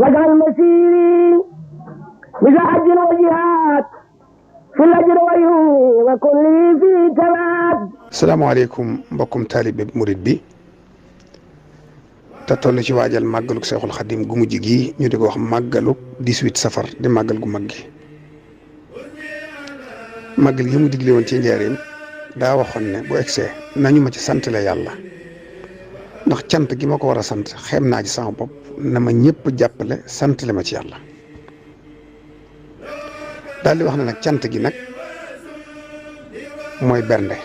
واجعل مسيري مثل حج وجهاد في الأجر وكن لي في تمام. salaamaaleykum mbokkum taalibe murit bi te toll ci waajal màggaluk Seexul Xadim gu mujj gi ñu di ko wax màggaluk 18 safar di màggal gu mag gi. màggal gi mu digle woon ci njaareem daa waxoon ne bu egsee nañu ma ci santale yàlla ndax cant gi ma ko war a sant xem naa ci sama bopp na ma ñëpp jàppale santale ma ci yàlla. daal di wax ne nag cant gi nag mooy bernde.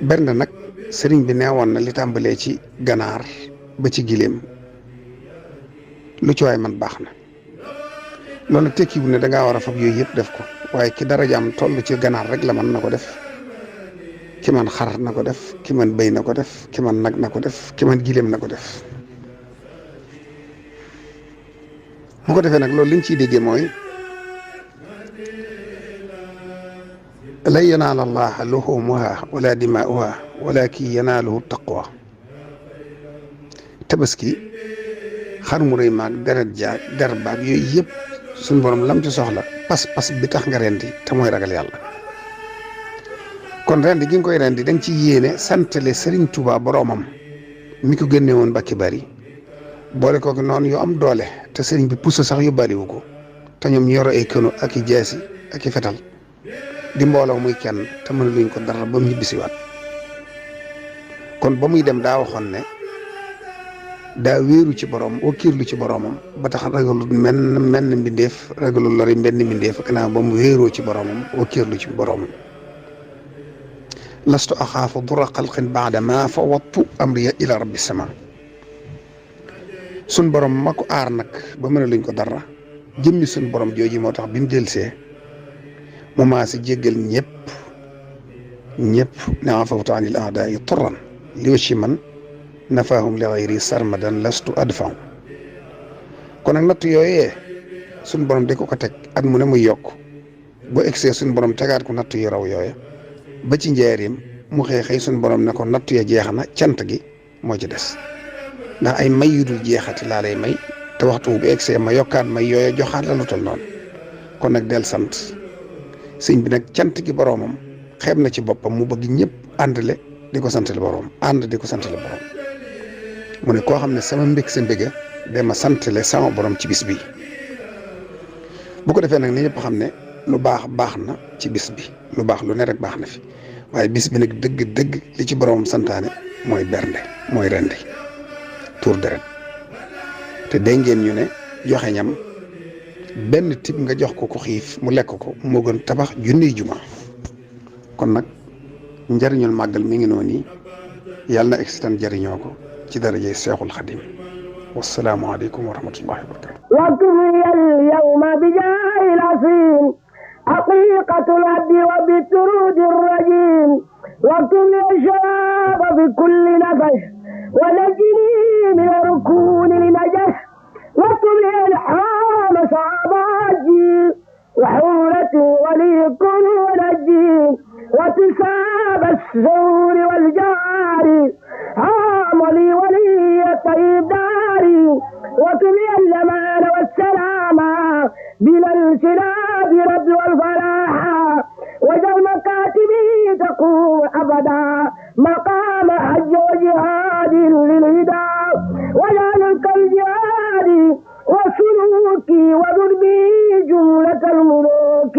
bernde nag sëriñ bi neewoon na li tàmbalee ci ganaar ba ci giléem lu ci waay man baax na. loolu tekkiwul ne dangaa war a fab yooyu yëpp def ko waaye ki dara jaam toll ci ganaar rek la man na ko def, ki man xar na ko def, ki man bëy na ko def, ki man nag na ko def, ki man giléem na ko def. bu ko defee nag loolu liñ ciy déggee mooy lan yanaala llaaha luhuumuhaa wala dimaa'uhaa walaakin yanaaluhu taqwa. tabaski xar mu rëy maag deret jaag der baag yooyu yëpp suñu borom lam ci soxla pas-pas bi tax nga rendi te mooy ragal yàlla. kon rendi gi nga koy rendi da nga ci yéene santale Serigne Touba boromam mi ko génne woon Mbàkke Bari boole ko noonu yu am doole te Serigne bi puso sax yóbbaaliwu ko te ñoom ñu yoro ay kënu ak i jaasi ak i fetal di mbooloo muy kenn te mën luñ ko dara ba mu ñibbisiwaat. kon ba muy dem daa waxoon ne daa wéeru ci borom wakkiirlu ci boromam ba tax ragalul menn mbindeef ragalul lori mbenn mbindeef gannaaw ba mu wéeroo ci boromam wakkiirlu ci boromam. lastu axaafu dura xalqin baada ma fawattu amriya ila rabbi sama. sun borom ma ko aar nag ba mën luñ ko dara jëmmi sun borom jooji moo tax bi mu delsee mu maa si jéggal ñëpp ne afawtu anil a'daa'i turran li wacci man nafaahum li ghayri sarmadan lastu adfa'u. kon nag natt yooyee suñ borom di ko teg at mu ne muy yokk bu egsee suñ borom tegaat ko natt yu raw yooye ba ci njaareem mu xëy suñ borom ne ko natt ya jeex na cant gi moo ci des ndax ay may yu dul jeexati laa lay may te waxtu bu egsee ma yokkaat may yooye joxaat la lu tol noonu. kon nag del sant sëñ bi nag cant gi boromam xeeb na ci boppam mu bëgg ñëpp àndale di ko santale borom ànd di ko santale borom. mu ne koo xam ne sama mbég sa mbéga dama santale sama borom ci bis bi. bu ko defee nag ni ñëpp xam ne lu baax baax na ci bis bi lu baax lu ne rek baax na fi waaye bis bi nag dëgg li ci boromam santaane mooy bernde mooy rendi tuur deret te dégg ngeen ñu ne joxe ñam benn tib nga jox ko xiif mu lekk ko moo gën tabax junniy juma. kon nag njariñul màggal mi ngi noonu yàlla na egsitan jariñoo ko ci darajay Seexul Xadim. wassalaamu aleykum wa rahmatullahi wa barakatu. وابتلي اليوم بجاه العظيم حقيقة العبد وبالترود الرجيم وابتلي الشباب بكل نفس ونجني من ركون لنجس وابتلي الحام صعباتي وحورتي وليكن ونجي وتساب الزور والجار عاملي ولي طيب داري وتلي الأمان والسلام بلا الانسلاب رب والفلاح وجل مكاتبي تقوم أبدا مقام حج وجهاد للهدى وجعلك الجهاد وسلوكي وذربي جملة الملوك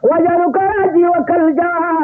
وجعلك رجي وكالجهاد